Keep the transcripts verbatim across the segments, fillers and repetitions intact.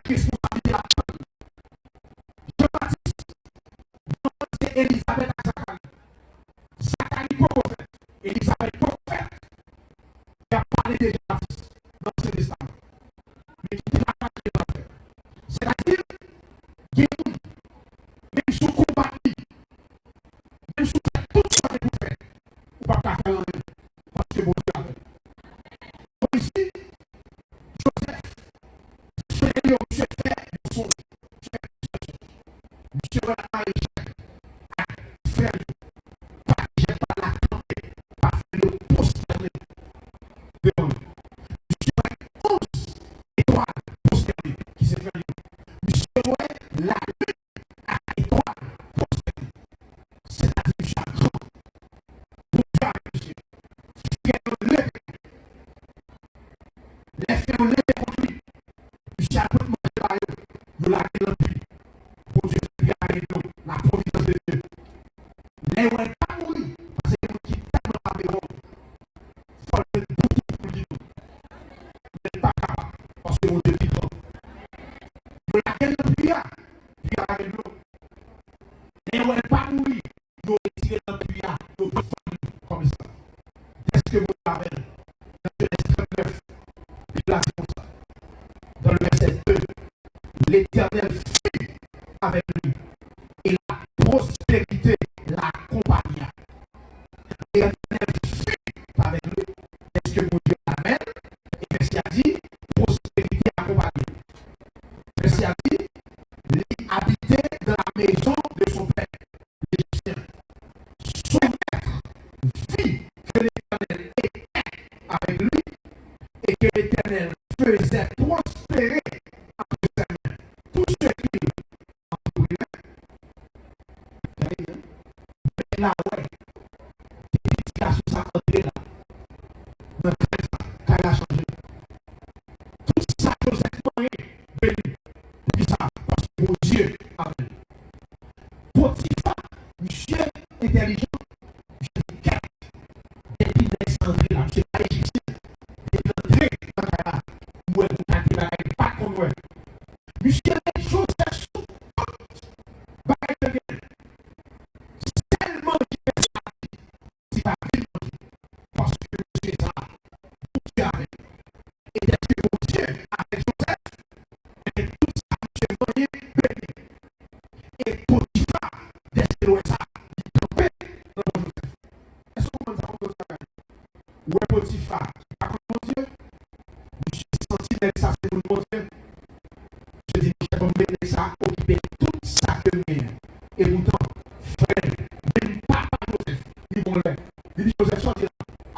ki responsablite l ap tann. Jan Batis, Jan Batis, Elizabèt ak Zakari. Zakari poko fèt, Elizabèt poko fèt. Y ap pale de Jan Batis nan Ansyen Testaman. Men ki travay ke l ap fè. Sètadi, gen moun, menm si w konbat li, menm si w fè tout sa w gen pou w fè, ou p ap ka fè l anyen, paske Bondye avè l. Moyiz, Jozèf, fè yo, misye fè yon sonj. Misye wè la mare Jèb ak frè l yo. Mare Jèb pa la kanpe, pa frè l yo pwostène devan l. Misye wè onz etwal pwostène, ki se frè l yo. Misye wè lalin ak etwal pwostène. Sètadi misye ap gran. Bondye avèk misye. Frè yo leve. Lè frè yo leve kont li, misye al pot manje ba yo. Yo lage lanpli. Bondye fè pye a gen dlo. La providence de Dieu. Lè yo wè l pa mouri, paske gen moun ki tèlman pa bezwen w, fò l jwenn bouton pou l kite w. Men l pa kapab, paske Bondye pi gran. Yo lage l nan pye a, pye a lage dlo. Lè yo wè l pa mouri, yo retire l nan pye a, yo vann li kòm esklav. Dèske Bondye avè l, nan Jenèz trannèf, Bib la di konsa, dans le verset deux, L'Éternel fut avec lui, et la prospérité l'accompagna. L'Éternel fut avec lui. Dèske Bondye avè l, e vèsè a di, pwosperite akonpaye l. Vèsè a di, li abite dans la maison de son père, l'Égyptien. Son maître vit que l'Éternel était avec lui et que l'Éternel faisait prospérer à ses mains tout ce qu'il entreprenait. Gade byen. Bèl la wè, depi ti gason sa antre la, nan kay sa, kay la chanje. Tout sa Jozèf manyen beni. Poukisa? Paske Bondye avè l. Potifa, misye entèlijan, misye di kèt, depi nèg sa antre la, misye pa ejipsyen, depi l antre nan kay la, m wè yon kalite bagay m pa t konn wè. Misye met Jozèf sou tout bagay ke l genyen. Sèl manje sa a di pa vin manje. Paske mesye sa a, Bondye avè l. E dèske Bondye avèk Jozèf, ebyen tout sa misye manyen beni. E Potifa, dèske l wè sa, li kanpe nan bò Jozèf. Èske w konprann sa m ap di w la? Ou wè Potifa ki pa konn Bondye, misye santi nèg sa se moun Bondye. Misye di, "Monchè, ban m met nèg sa okipe tout sa ke m genyen." E poutan, frè l, menm papa Jozèf, li gon lè. Li di Jozèf, "Sa w di la?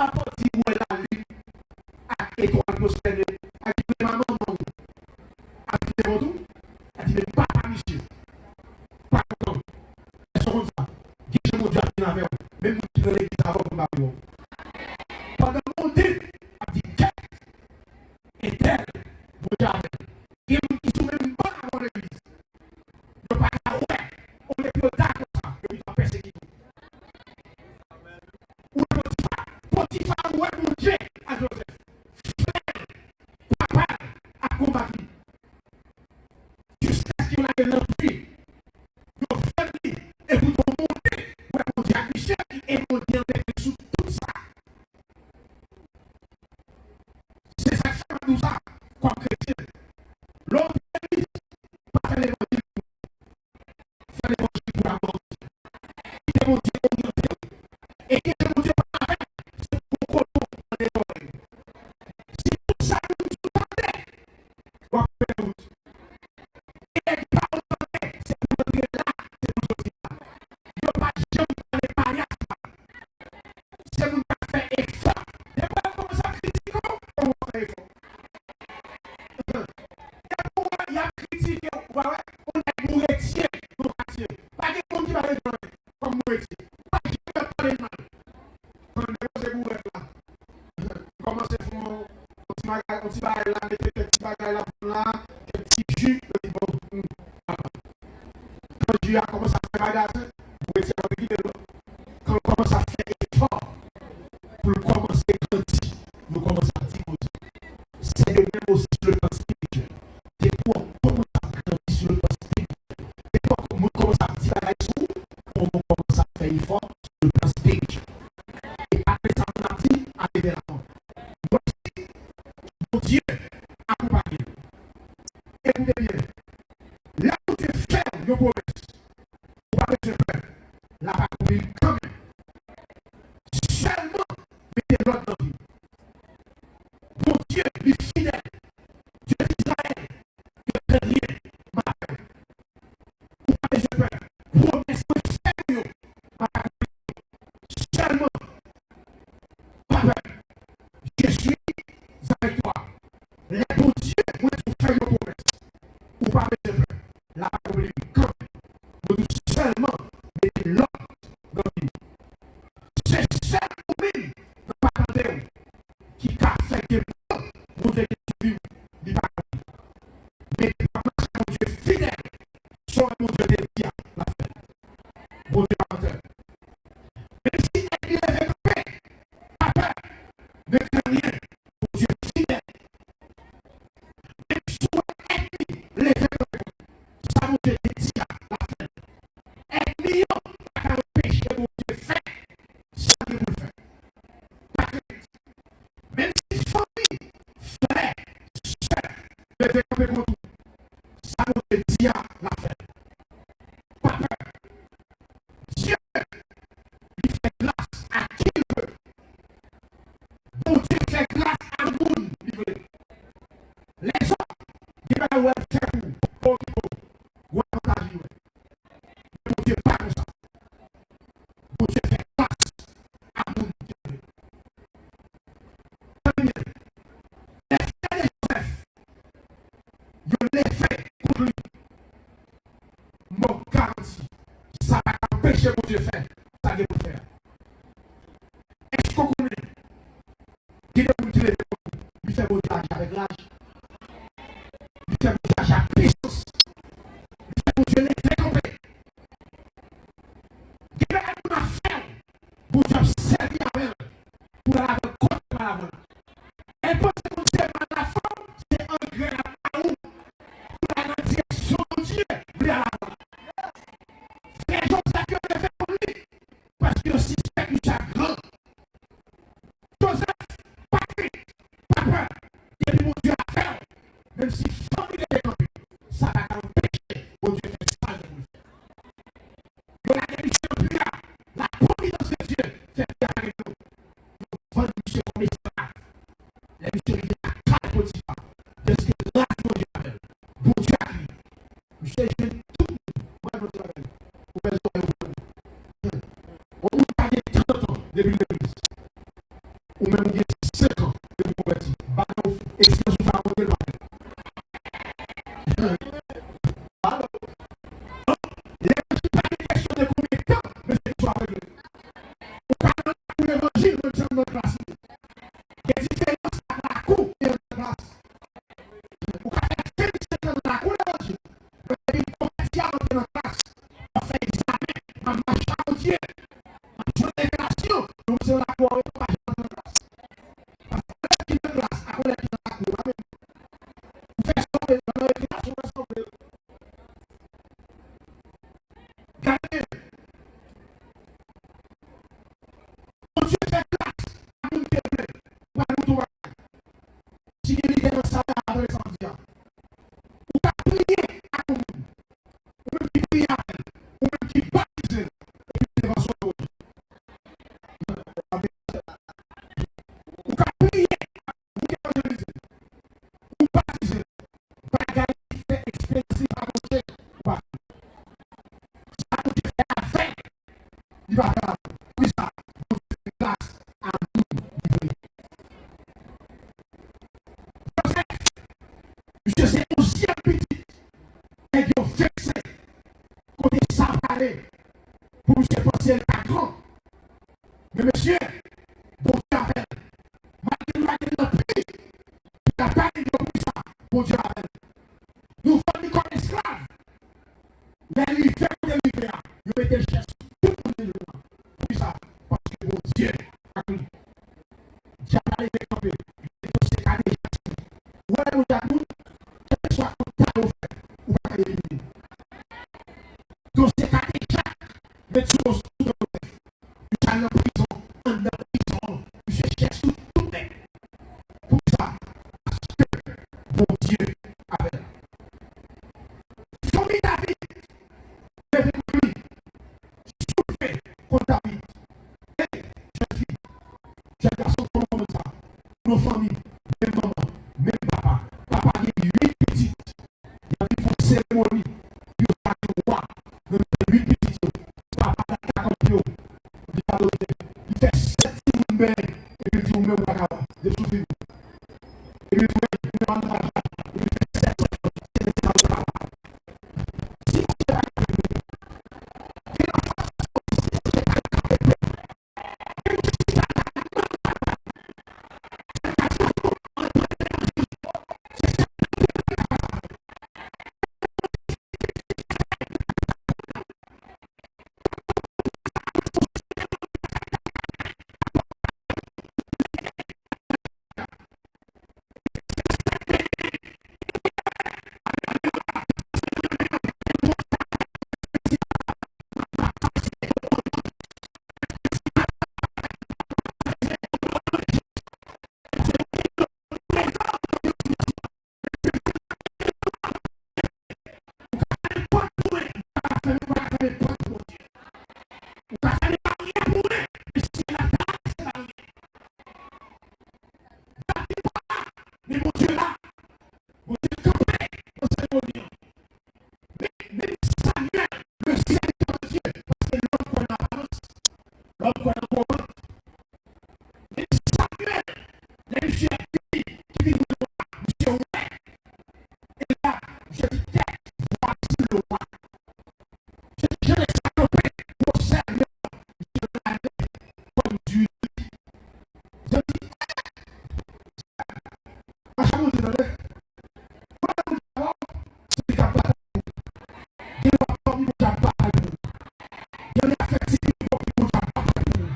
Apa w di w wè lalin ak etwal pwostène, ak di menm a manman w, ak di menm an tou?" Li di, "Menm papa misye pa kontan." Èske w konn sa? Gen jan Bondye ap vin avè w. Menm moun ki nan legliz avè w konn pa vle wè w. Pandan Bondye ap di, "Kèt, entèl, Bondye avè l." Gen moun ki sou menm ban avè w legliz. Yo pa ka wè, olye pou yo dakò sa, yo pito pèsekite w. Ou wè Potifa, Potifa wè Bondye ak Jozèf. Frè l, papa l ap konbat li. Jiskaske yo lage l nan pwi. Yo fèb li, epi yo monte wè Bondye ak misye, e Bondye an mete sou tout sa. Se sa k fè m ap di w sa, kòm kretyen. Lè w vin legliz, pa fè levanjil pou ou. Fè levanjil pou la mòd. Kite Bondye oryante w. E kite Bondye pa avè w, se pou kote w ane zòrèy. Si tout sa moun di w tande, w ap pèdi wout. E nèg pa w tande, se pou antre la, se pou soti la. Yo pa janm pale paryas la. Se moun k ap fè efò. Depi w kòmanse ap kritike w, ou ap fè efò. Depi w wè y ap kritike w, ou pa wè, yon nèg Mouretyen nan katye. Pa gen moun ki pa bezwen kòm Mouretyen. Pa janm ap pale l mal. Pran depoze pou w wè la. Kòmanse fè yon, yon ti bagay, yon ti bagay la, mete kèk ti bagay la, pran la, kèk ti ji, yo di, "Bon, hmm, papa." Kan ji a kòmanse ap fè bagay, Mouretyen a kite l, wi. Kan l kòmanse ap fè efò pou l kòmanse grandi, yo kòmanse ap di Bondye. C'est de même aussi sur le plan spirituel. Depi w an bon moun Koute byen. Lè Bondye fè w yon pwomès, ou pa bezwen pè. L ap akonpli l kanmenm. Sèlman mete lòd nan vi w. Bondye, li fidèl. Dye Izrayèl, yo te lyen, m ap fè. Ou pa bezwen pè. Pwomès mwen fè w yo, m ap akonpli yo. Sèlman, pa pè. Je suis avec toi. Lè Bondye, mwen di w fè yon pwomès, ou pa bezwen pè. L ap akonpli li kanmenm. Mwen di w sèlman mete lòd nan vi w. Se sèl ou menm nan patante w ki ka fè ke plan Bondye gen sou vi w, li pa akonpli. Men pwomès Bondye fidèl, sa Bondye te di a, l ap fè. Bondye pa mantè. Menm si ènmi leve kanpe, pa pè, ne crains rien, Bondye fidèl. Menm si w wè ènmi leve kanpe, sa Bondye te di a, l ap fè l. Ènmi yo pa ka anpeche Bondye fè sa l gen pou l fè. Pa krent. Menm si fanmi, frè, sè, leve kanpe kont ou, sa Bondye di a, l ap fè l. Pa pè. Dye, li fè gras a ki l vle. Bondye fè gras a moun li vle. Lèzòm, gen bagay w wè l fè pou ou, pa okipe w. Gwo avantaj li wè. Men Bondye pa konsa. Bondye fè gras a moun li vle. Tande byen. Lè frè de Jozèf yo leve kont li, m ba w garanti, sa pa ka anpeche Bondye fè sa l gen pou l fè a. Èske w konnen gen de moun ki leve kont li, li fè Bondye aji avèk raj? Li fè Bondye aji ak pisans. Li fè Bondye leve kanpe. Gen bagay moun ap fè w, Bondye ap sèvi avè l pou l al avè l kote l pral avè l. Èl panse Bondye mal la fè w, se angrè l ap ba ou pou l al nan direksyon Bondye vle al avè l. Frè Jozèf yo leve kont li, paske yo sispèk misye a gran. Jozèf, pa krent, pa pè, depi Bondye avè w, menm si fanmi leve kanpe, sa pa ka anpeche Bondye fè sa l gen pou l fè. Yo lage misye nan pi a, la providence de Dieu fè pi a lage l. Yo vann misye kòm esklav. Lè misye rive lakay Potifa, dèske gras Bondye avè l, Bondye ak li, misye jwenn tout moun, mwen Bondye avè l. Ouvè zòrèy ou pou mwen. Yon moun ka gen trant an depi l legliz. Ou menm ou gen senk an depi w konvèti. Bagay ou, eksperyans ou fè a Bondye l pa fè. Alò, levanjil pa gen kesyon de konbyen tan, men se ki sa w ap regle. Ou ka nan lakou levanjil, menm si w nan klas li. Gen diferans ant lakou e anndan klas. Ou ka fè vennsenk an nan lakou levanjil, men depi w konvèti a w antre nan klas, w ap fè egzamen, w ap mache ak Bondye, w ap jwenn revelasyon, men w se nan lakou a, ou pa janm antre nan klas. Paske yon lèv ki nan klas ak yon lèv ki nan lakou, yo pa menm. Ou fè sa w vle, nan yon klas, ou fè sa w vle. Gade, Bondye fè gras a moun ke l vle. Mwen di w yon bagay. Si gen lidè nan sal la, apre sa m di a, ou ka priye ak yon moun. Ou menm ki priye avè l. Ou menm ki batize l. Epi devan sou ou. Ou ka priye ou evanjelize, ou batize, bagay ki fè eksperyans li pa mache, ou pa fè l. Sa Bondye fè avè l, li pa fè l avè w. Poukisa? Bondye fè gras a moun li vle. Jozèf, misye se onzyèm pitit, nèg yo vekse kote sa prale pou misye panse l pa gran. Men mesye, Bondye avè l. Malgre l pa gen nan pi, li pa gen nan pi sa, Bondye avè l. Nou vann li kòm esklav. Lè l rive kote l rive a, yo mete l chèf sou tout moun nan vil la. Poukisa? Paske Bondye ak li. Dyab la leve kanpe, li mete dosye kadejak sou li. Ou wè lè Bondye ak moun, kèlkeswa kout pale ou fè, ou pa ka elimine. Dosye kadejak, met sou yon sou Jozèf. Misye al nan prizon, anndan prizon an, misye chèf sou tout nèg. Poukisa? Paske Bondye avè l. yon fanmi, menm manman, menm papa. Papa gen uit pitit. Y ap vin fè yon seremoni pou yo chache yon wa nan mitan uit pitit yo. Papa la kanpe, li adore, li fè sèt timoun benyen, epi l di, ou menm ou pa kapab. Depi sou figi. Epi l di, ou menm ou pa kapab. Epi l fè sèt sèt, se sa ou kapab. Si Bondye pa kapab, Ou ka fèmen baryè pou mwen, men syèl la pa se baryè. David pa la, men Bondye la. Bondye kanpe nan seremoni an. Men, menm Samyèl, le sèvitè de Dye, paske lòm kwè nan aparans, lòm kwè nan koran. Men Samyèl, lè misye vini, ki vin wè wa, misye wè. E la, je dis, tèt, vwasi le wa. Jezi Kris kanpe, Josèf, misye lave kò l di, Jezi, mache Bondye, tande. Mwen, Bondye avè w, se li k ap batay pou ou. Gen lè w ap dòmi, Bondye ap batay pou ou. Gen lè y ap fè ti kòk, Bondye ap batay pou ou.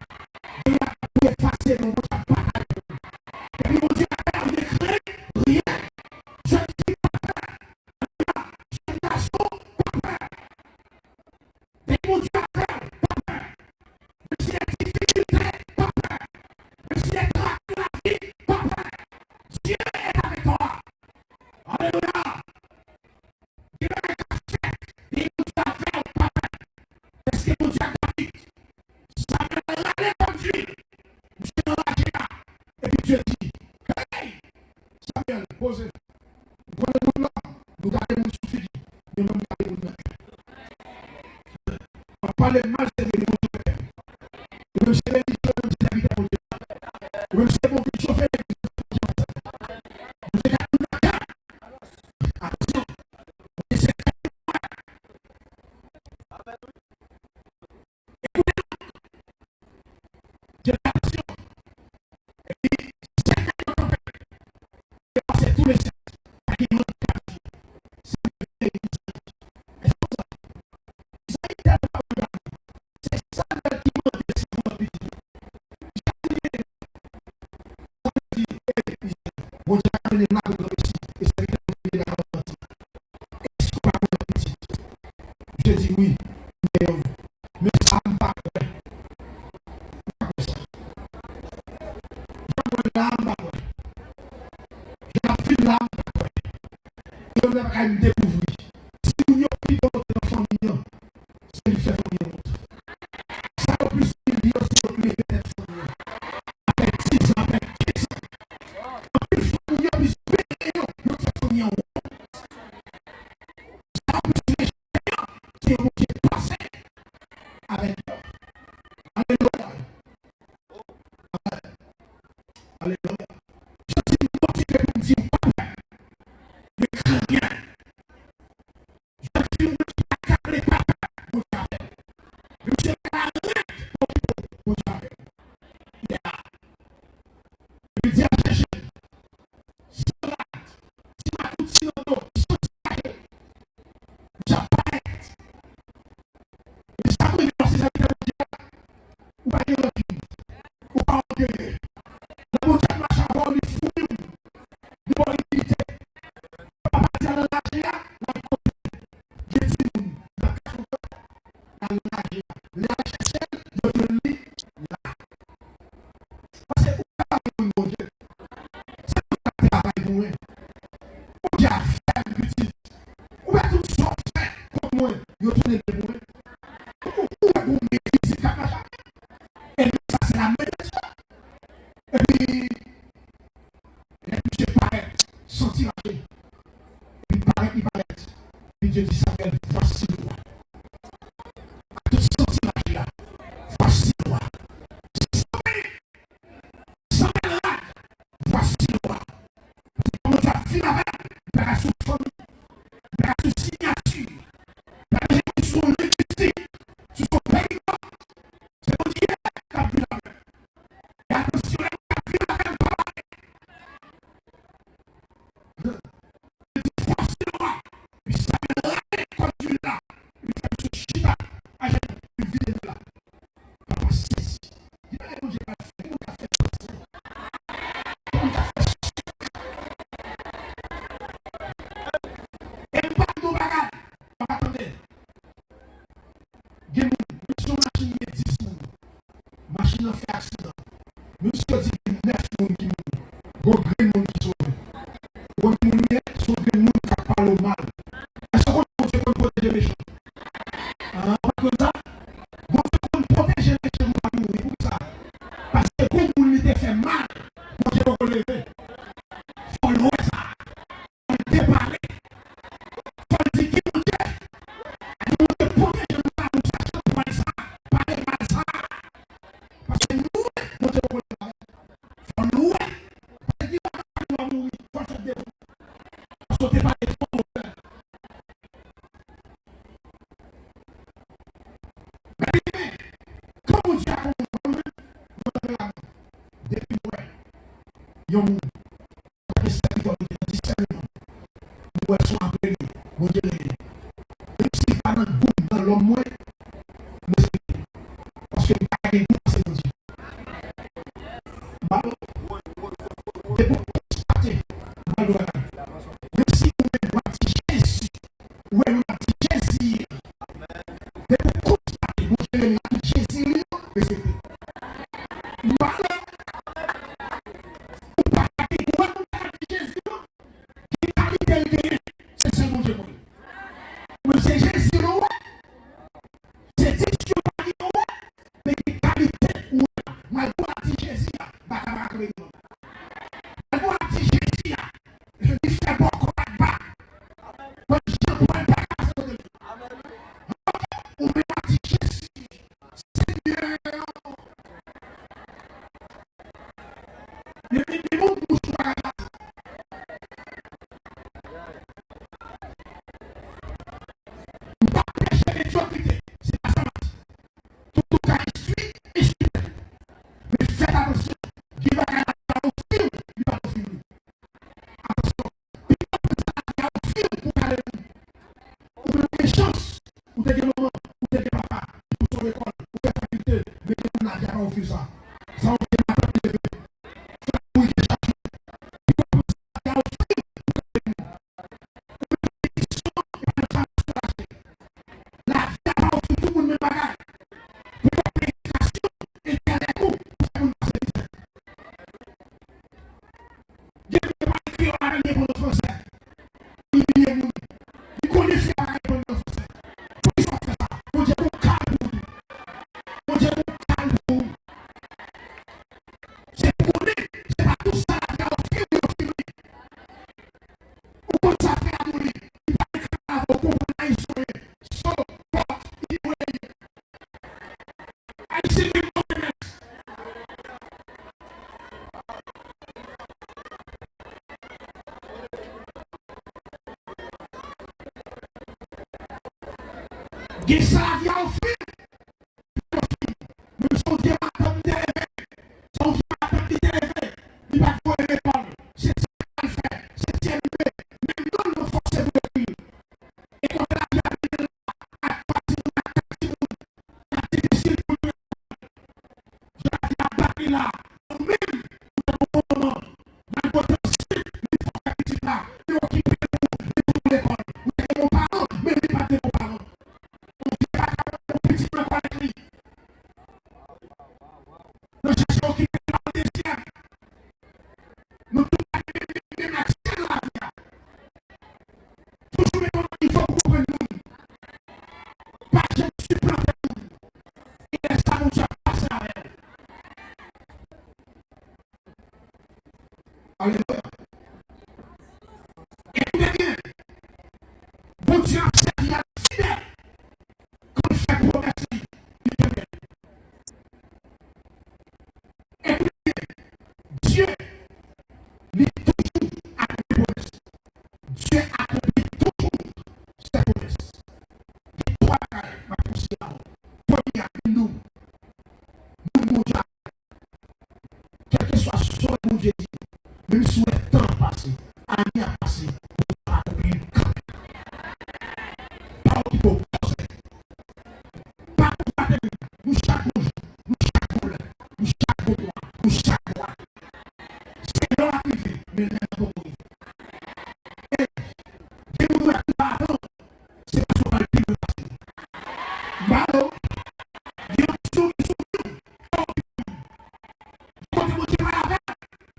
Gen lè y ap priye fas e non, Bondye ap batay pou ou. Depi Bondye avè w, ne crains rien. Je dis, pa pè. Alelouya. Jèn gason, pa pè. Depi Bondye avè w, pa pè. Menm si gen difikilte, pa pè. Menm si gen travèse lavi, pa pè. Dieu est avec toi. Alelouya. Gen bagay k ap fèt, depi Bondye avè w, pa pè. Paske Bondye ak David. Samyèl rale kò l di, misye anraje la. Epi Dye di, hey! Samyèl, poze. Ou pran moun la, nou gade moun sou figi, men mwen m gade moun nan kè. W ap pale mal, se vre, men Bondye pè. Ou menm se relijye, ou menm se sèvitè Bondye. Ou menm se moun ki chofe legliz, Bondye ka di w nan kè. Atansyon, Bondye se kè. Ekoute, jenerasyon, epi sèt nèg yo kanpe, yo pase tou le sèt, pa gen youn ki pati. Se Izay. Izay te pawòl la, se Samyèl ki mande si pou l pitit. Sa vle di, e, Bondye ap mennen l la pou l reyosi, e sèvitè Bondye la ap manti. Èske w pa konnen pitit? Misye di, wi, m gen youn. Men sa a m pa kwè. M pa kwè sa. Jan m wè l la a, m pa kwè. Jan l ap vin la a, m pa kwè. E yo menm pa ka m dekouvri. Timoun yo pito monte nan fanmi an. Se li k fè fanmi an monte. Sa yo plis imilye yo, se yo k leve tèt fanmi an. Apre diz an, apre kenz an. Anpil fanmi yo plis benyen yo, yo k fè fanmi an wont. Sa yo plis rejte an, se yo Bondye pa Bondye di Samyèl, "Voici le roi." Ak tout santi maji a, "Voici le roi." Santi San bèl rad, "Voici le roi." Se kòman Bondye ap vin avè l, li pa ka sou fanmi, li pa ka sou siyati, li pa ka sou lengwistik, sou son pèdigra. Se Bondye k ap vin avè l. E atansyon, lè Bondye ap vin avè l, pa pale. Li di, "Voici le roi." Epi Samyèl rale kòd luil la, li fè misye chita ajenou, li vide luil la. Papa sezi. Gen bagay Bondye pral fè, gen moun k ap fè sòsye. Gen moun k ap fè sòsye. E m pral di w bagay, papa tande. Gen moun, menm si yon machin gen dis moun, machin nan fè aksidan, menm si yo di gen nèf moun ki mouri, gon grenn moun ki sove. Ou konn ki moun li ye? Se yon grenn moun k ap pale w mal. Èske w konn Bondye konn pwoteje mechan? Ah, ou pa konn sa? Bondye konn pwoteje mechan pou l pa mouri. Poukisa? Paske gon moun li te fè mal, Bondye poko leve. Fò l wè sa. Fò l te pale. Fò l di, "Ki Bondye? Ki Bondye pwoteje m pa nou sa, jan pwèl sa, pale mal sa." Paske nou wè, Bondye poko leve avè l. Fò l wè. Paske ki bagay nou a mouri, fò l fè de kou. Paske w te pale twò move. Men, men, kan Bondye a konn mwen, mwen, mwen, depi mwen, yon moun, Tankou sèvitè w, li te nan disènman. M wè se yon apele, Bondye rele. Menm si li pa nan gou m, nan lòm mwen, m respekte l. Paske m pa gen gou pase Bondye. M ba w, depi w konstate, m ba w bagay. Menm si ou menm w ap di Jezi, ou wè moun ap di Jezi, depi w konstate Bondye rele l ap di Jezi li yo, respekte. M pale, ou pa ka gen, ou wè moun sa k ap di Jezi yo, ki kalite l genyen, se sèl Bondye konnen. Ou menm se Jezi nou wè, se diksyon pa li nou wè, men ki kalite ou wè la. Malgre w ap di Jezi a, baka pa ka kanpe devan. Malgre w ap di Jezi a, li fè bòkò ak ba. Kòm jan pwèl pa ka pase kote l. Ou menm w ap di Jezi, Senyè. Li, li, li bon bouch ou pa ka pase. M pa preche medyokrite, se pa sa m ap di. Tout ou ka enstwi, enstwi tèt ou. Men fèt atansyon, gen bagay la ka ofri w, li pa ofri w. Atansyon, pito moun sa la ka ofri w pou w kale moun. Ou menm ou gen chans, ou te gen manman, ou te gen papa, ki pouse w lekòl, ou fè fakilte, men gen moun lavi a pa ofri w sa. Sa w gen matant leve, fè w mouri deja. Pito moun sa la ka ofri w pou w kale moun. Ou menm benediksyon, e pa nan sa w soulaje. Lavi a pa ofri tout moun menm bagay. Pou w pran edikasyon, entèlèk ou, pou fè moun pase mizè. Gen moun ki pale kreyòl avè l, li reponn an fransè. Li imilye moun. Li konnen fi a pa ka reponn li an fransè. Poukisa w fè sa? Bondye gon kal pou ou tou. Bondye gon kal pou ou. Se pou konnen, se pa tout sa lavi a ofri w, li ofri w. Ou konn sa frè a mouri, li pale kreyòl avè w, ou konprann ayisyen w ye. So, pòt, li voye li. Ayisyen gen move mès. Gen sa lavi a ofri, li ofri. Menm si yon vye matant te leve, si yon vye matant li te leve, li pa t voye l lekòl. Se sa l fè, se C M B, menm non l nan fòse pou yo ekri l. E kote lavi a mennen l la, ak twa timoun, ak kat timoun, l ap difisil pou l jwenn lavi ap bat li la. Ou menm, ou te gon bon manman, malgre w te ansent, li fè w fè pitit la, li okipe w, li mennen w lekòl. Ou te gen bon paran, men li pa t gen bon paran. Yon vye pa ka mete yon pitit nan kò l li. Nan chèche okipe l pa yon dezyèm. Nou tout pa gen menm, menm aksè nan lavi a. Toujou mete w nan nivo pou konprann moun. Pa janm siplante moun. E lè sa Bondye ap pase avè w. Alelouya. Ekoute byen. Bondye ap ki poko kòmse. Pa konprann nou, nou chak bonjou, nou chak bonlè, nou chak bonswa, nou chak bonswa. Se lè w ap rive, men lè l poko rive. E gen moun w ap rive avan w, se paske w pral pi lwen pase li. M pale w, gen yon ti moun ki soufri w, fò w pi lwen. Kote Bondye pral avè w,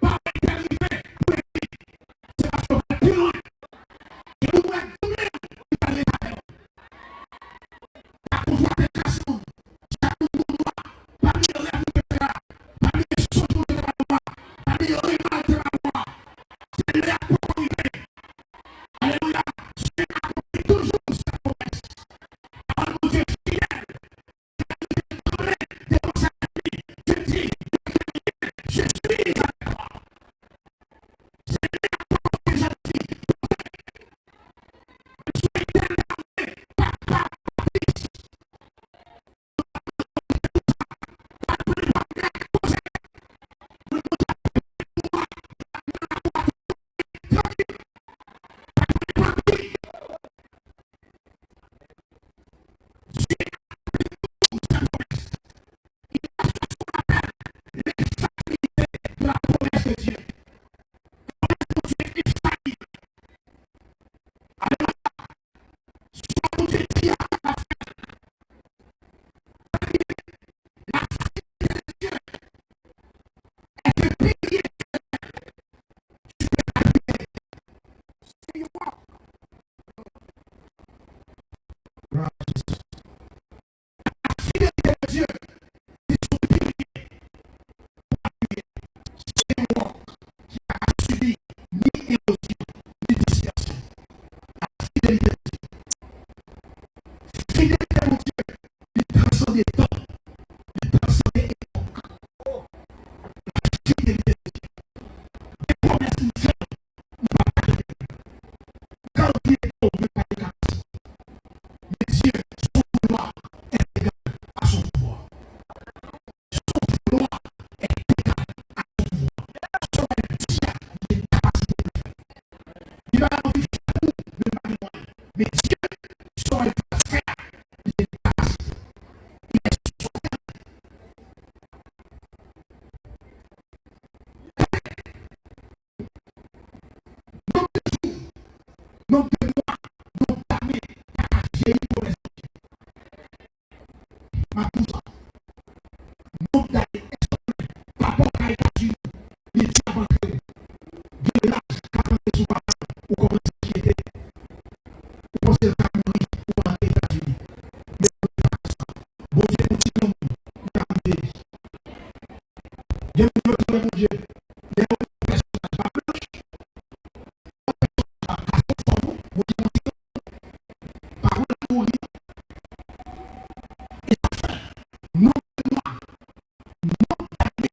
pa wè l pral rive pou l pi. Se paske w pral pi lwen. Gen moun w ap tounen, li pral rete avè w. Pa konprann te kase moun. Chak moun gon dwa. Pa bliye rèv ou te fè a. Pa bliye sonj ou te fè a. Pa bliye rema ou te fè a. Se lè a poko rive. Alelouya. Senyè a akonpli toujou sa pwomès. Pawòl Bondye fidèl. Kanpe devan sa ki di, je suis avec toi. Senyè a poko janti. Soyez éternel, papa, fils. Fidelite de Dye, li se yon pilye pou apwiye. Se yon wòk ki pa ka sibi ni erozyon, ni dispèsyon. La fidelite de Dye. Fidelite Bondye, li transande tan, li transande epòk. La fidelite de Dye. Gen pwomès li fè, li pa ka kenbe. Kan l di ete, men pa li ka pase. Mais Dieu, son vouloir est égal à son pouvoir. Son vouloir est égal à son pouvoir. Sa w di a, li gen kapasite pou l fè. Li pa anvi fè pou ou, men li pa gen mwayen. Men Dye, sa w di a, li gen kapasite. Il est souverain. Nonb de jou, nonb de mwa, nonb dane pa ka vyeyi pwomès Bondye. M ap di w sa. Nonb dane, èske w konnen papa w ka Etazini, li di ap antre w. Gen laj k ap antre sou papa w, ou kòmanse enkyete. Ou panse l ka mouri, ou antre Etazini. Men Bondye pa konsa. Bondye kontinye yon moun, li ka vyeyi. Gen moun yo di wè Bondye, lè yo wè pèsonaj la blanch, pèsonaj la ka fè fòm ou, Bondye montre w, pa wè l mouri, e sa fè, nonb de mwa, nonb dane,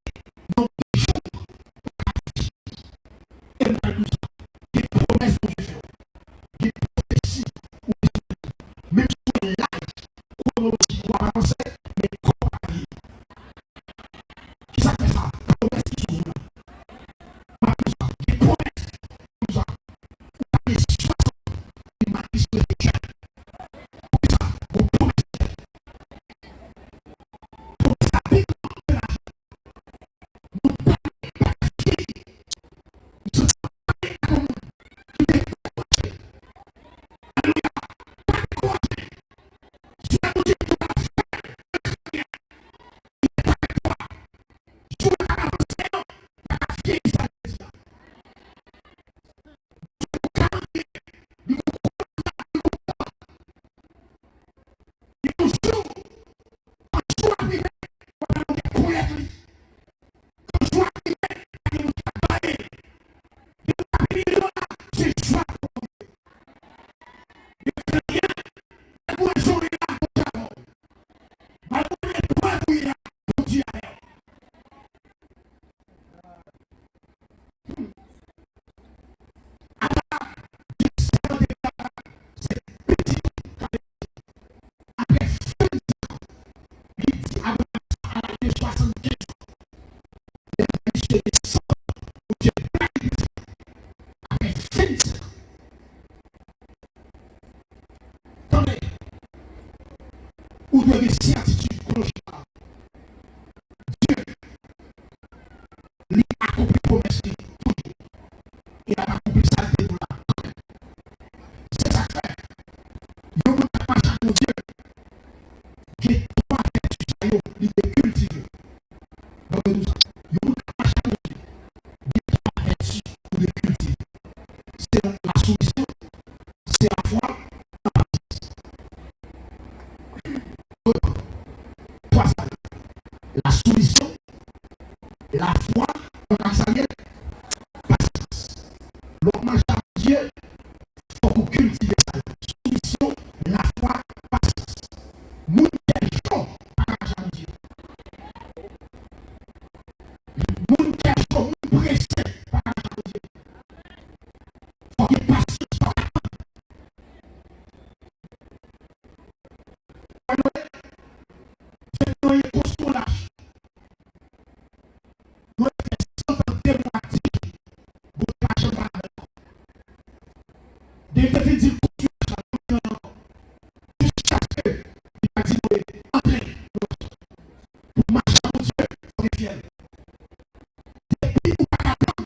nonb de jou, ou ka di, e m pral di w sa, gen pwomès Bondye fè w, gen pwofesi ou resevwa, menm si w wè laj, kwonolojik ou ap avanse, men kò w pa vyeyi. Kisa k fè sa? Pwomès ki sou ou la. Ou dwe gen sètitid kote w chita. Dye, li akonpli pwomès li toujou. E l ap akonpli sa l te di w la. Se sa k fè, yon moun k ap mache ak Bondye, gen twa vèti sa yo, li dwe kiltive. Ban mwen di w sa. Yon moun k ap mache ak Bondye, gen twa vèti ou dwe kiltive. Se lasoumisyon, se lafwa, twa sa yo. Lasoumisyon, lafwa, ann ak sa l ye, pasyans. Lè w ap mache ak Bondye, fòk ou kiltive sa yo. Soumisyon, lafwa, pasyans. Moun kè cho pa ka mache ak Bondye. Moun kè cho, moun prese pa ka mache ak Bondye. Fòk gen pasyans, fòk atann. Ann wè, Dye te konstwi yon lach. Mwen fè san tan de mwa di, Bondye pa janm pale avè l ankò. Depi l te fin di l konstwi lach la, Bondye anyen ankò. Jiskaske li pa di Noye, antre nan lach la. Pou mache ak Bondye, fò w gen fyèl. Depi ou pa ka tann,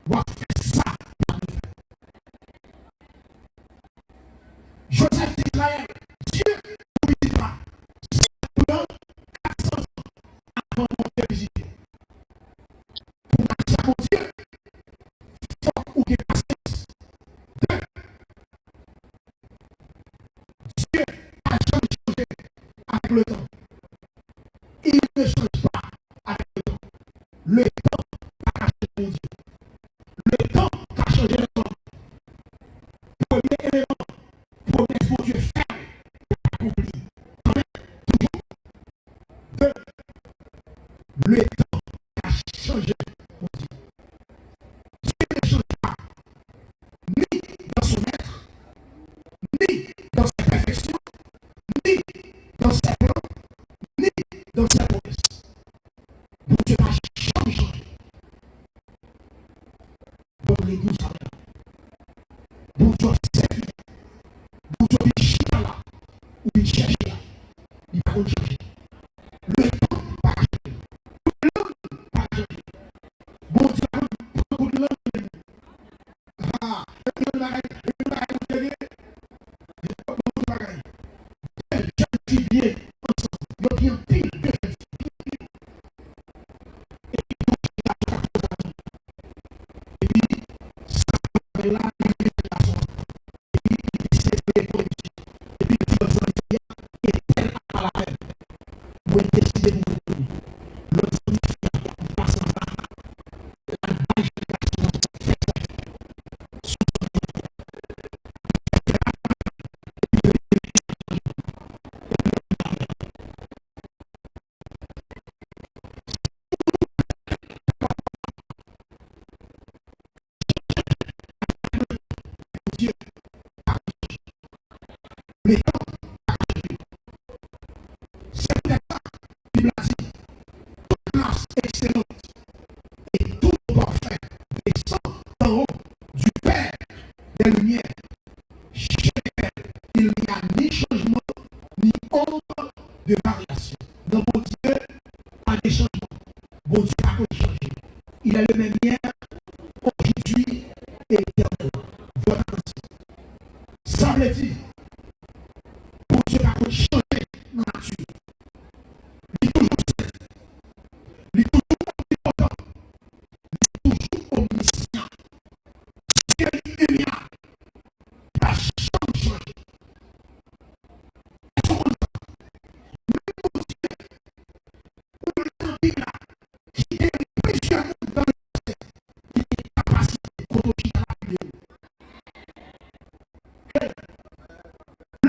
w ap fè sa pou pa vin fè. Jozèf di Izrayèl, Dye pou pitit la, sa pran kat san zan avan Bondye vizite. Pou mache ak Bondye, fòk ou gen pasyans. De, Dye pa janm chanje avèk letan. Il ne change pas avec le temps. Letan pa ka chanje Bondye. Letan ka chanje lèzòm. Premye eleman, pwomès Bondye fè, l akonpli. Amèn. Toujou. De, letan ka chanje Bondye. Dieu ne change pas, ni dans son être, ni dans ses perfections, ni dans ses plans, ni dans ses promesses. Bondye pa janm chanje. Bondye gou sa la. Bondye w ap sèvi. Bondye w vin chita la. Ou vin chèche a. Li pa konn chanje. Letan pa ka chanje. Lang pa ka chanje. Bondye pa konn pran kout lang li. Ah, e menm bagay, e menm bagay Bondye gen. Yo konn tout bagay. De jèn fi byen ansanm. Yo gen anpil de jèn fi byen. Epi yo chita sou katòz avan. Epi sa k ap fè la, li vin fè gason an. Epi li deside voye pou misye. Epi li di lòt zanmi sa, entèl ap pale avè m. Mwen deside pou mwen tounen. Lòt zanmi sa, li pase anba. Letan pa ka chanje. Se poutèt sa, Bib la di, toute grâce excellente et tout don parfait descend d'en haut, du Père des lumières. Chez lequel il n'y a ni changement, ni ombre de variation. Nan Bondye, pa gen chanjman. Bondye pa konn chanje. Il est le même hier, aujourd'hui et éternellement. Vòt atansyon. Sa vle di, Bondye pa konn chanje nan nati li. Li toujou sen. Li toujou omnipotan. Li toujou omnisyan. Dye li ilyab. Li pa janm chanje. Èske w konn sa? Menm Bondye, ou li nan Bib la, ki te gen plizyè moun nan le pase, li gen kapasite kote w chita la, li vle w.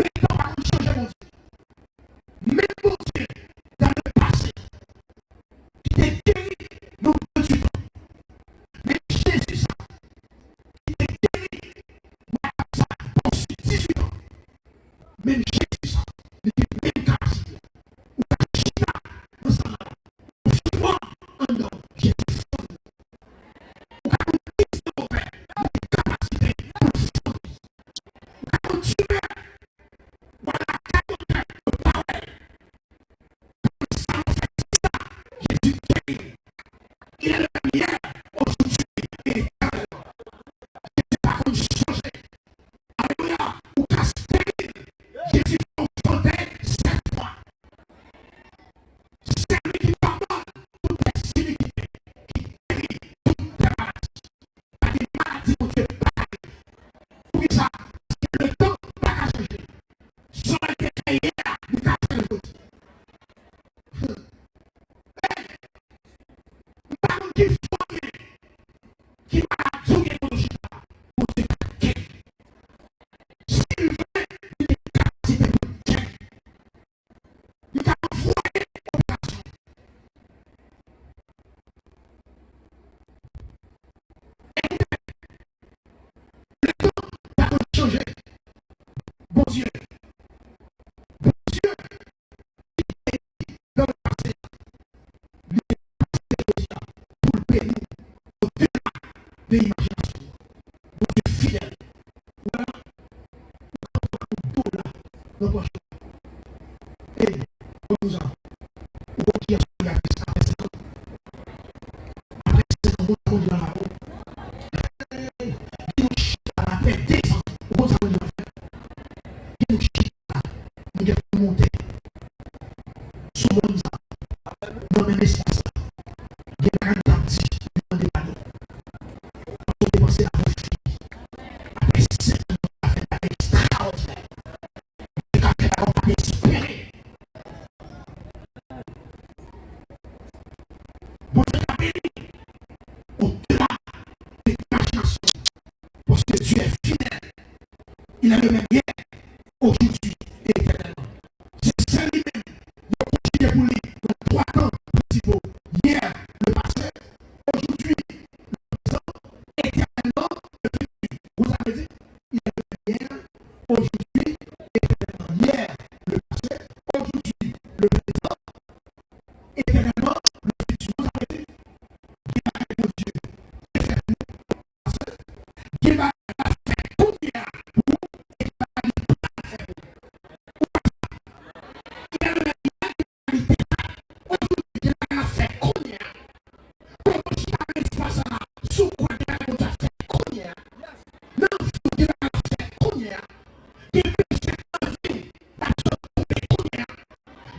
Letan pa konn chanje Bondye. Menm Bondye, dans le passé, ki te geri nan move tan. Menm Jezi sa, ki te geri madam sa, bòs li dizuit an. Menm Jezi sa, li gen menm kapasite a. Ou ka chita nan sal la, ou fè mò anndan, Jezi santi. Ou ka konn kisa w fè, li gen kapasite pou l santi. Ou ka konn timè, w al lakay yon nèg, yo pa wè l. nan pòch ou. Ey, konn sa. Ou konn kiyès ou ye apre, apre senk an? Apre senk an, Bondye konn ki bagay ou. Ey, gen nou chita la, apre de zan, ou konn sa Bondye ap fè? Gen nou chita la, nou gen pou monte sou mòn sa, nan menm espas la. Gen bagay nou t ap di, nou mande padon. Paske w te panse l ap yon fi. Apre senk an, nou ka fè bagay ekstraòdinè. Bondye ka fè bagay ou pa t espere. Bondye ka beni ou au-delà de l'imagination. Parce que Dieu est fidèle. Il est le même hier, aujourd'hui et éternellement. Se sèl li menm, yo kontinye pou li nan twa tan prensipal. Yè, le pase, aujourd'hui, le prezan, etènèlman, le fitir. Vous avez dit, il est le même hier, aujourd'hui, etènèlman. Yè, le pase, aujourd'hui, le prezan, etènèlman, le fitir. Vous avez dit, gen bagay Bondye te fè pou ou, pase, gen bagay l ap fè kounye a pou ou, e gen bagay li pral fè pou ou. Ou pa sa? Il est le même hier, il est le même hier, aujourd'hui, gen bagay l ap fè kounye a. Kòman w chita nan espas sa a, si w kwè gen bagay Bondye ap fè kounye a? Nan vi w, gen bagay l ap fè kounye a. Gen peche nan vi w, l ap sot koupe kounye a.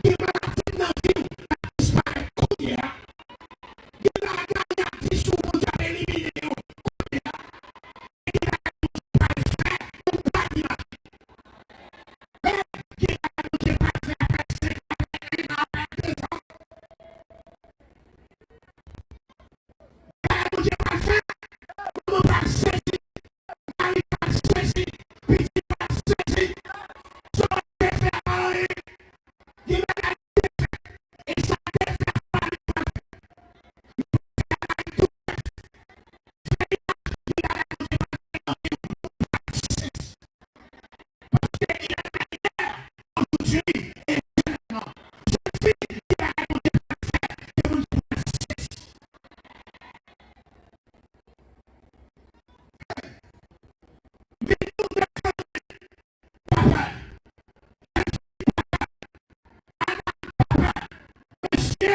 Gen maladi nan vi w, l ap disparèt kounye a. Gen bagay y ap di sou ou, Bondye ap elimine yo kounye a. Gen bagay Bondye pral fè, ou pa imajine. Gen bagay Bondye pral fè apre senk an, apre en an, apre de zan. Bagay Bondye pral fè, manman pral sezi, mari pral sezi, pitit pral sezi. Sa w te fè a pa anyen. Gen bagay Bondye fè, e sa w te fè a pa li pral fè. Li pral fè bagay tou nèf. Fè imajine bagay Bondye pral fè nan vi w, ou pral sezi. Paske il est le même hier, aujourd'hui et éternellement. Jezi di bagay Bondye pral fè, ke Bondye pral sezi. Vin nou rekonèt papa. Papa. Mesye.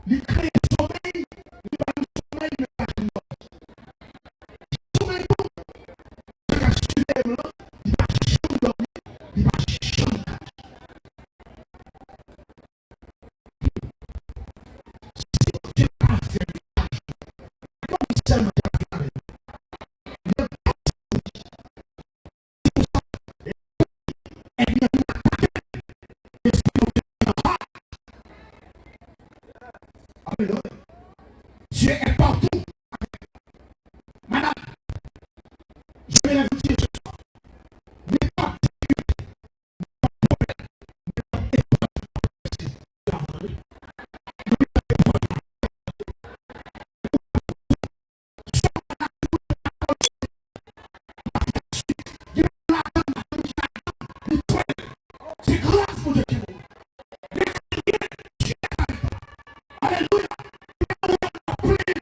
Li kreye somèy, li ba nou somèy, men pa janm dòmi. Somèy bon. Sa k ap siveye m lan, li pa janm dòmi, li pa janm kache. Si Bondye pa fè li pa janm dòmi, sèlman Dye ap fè avè l. Li ap dòmi. Ènmi an vin atake l. Men se Bondye ki anba. Alelouya. Dieu est partout. Madame, je vais vous dire ce soir, ne pas discuter. Se gras Bondye ki pou ou. Lè kriye, Dye ap tande. Alelouya. Lè ou ap plenyen,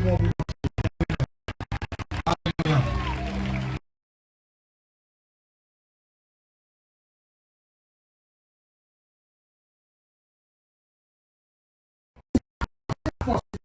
Mwen di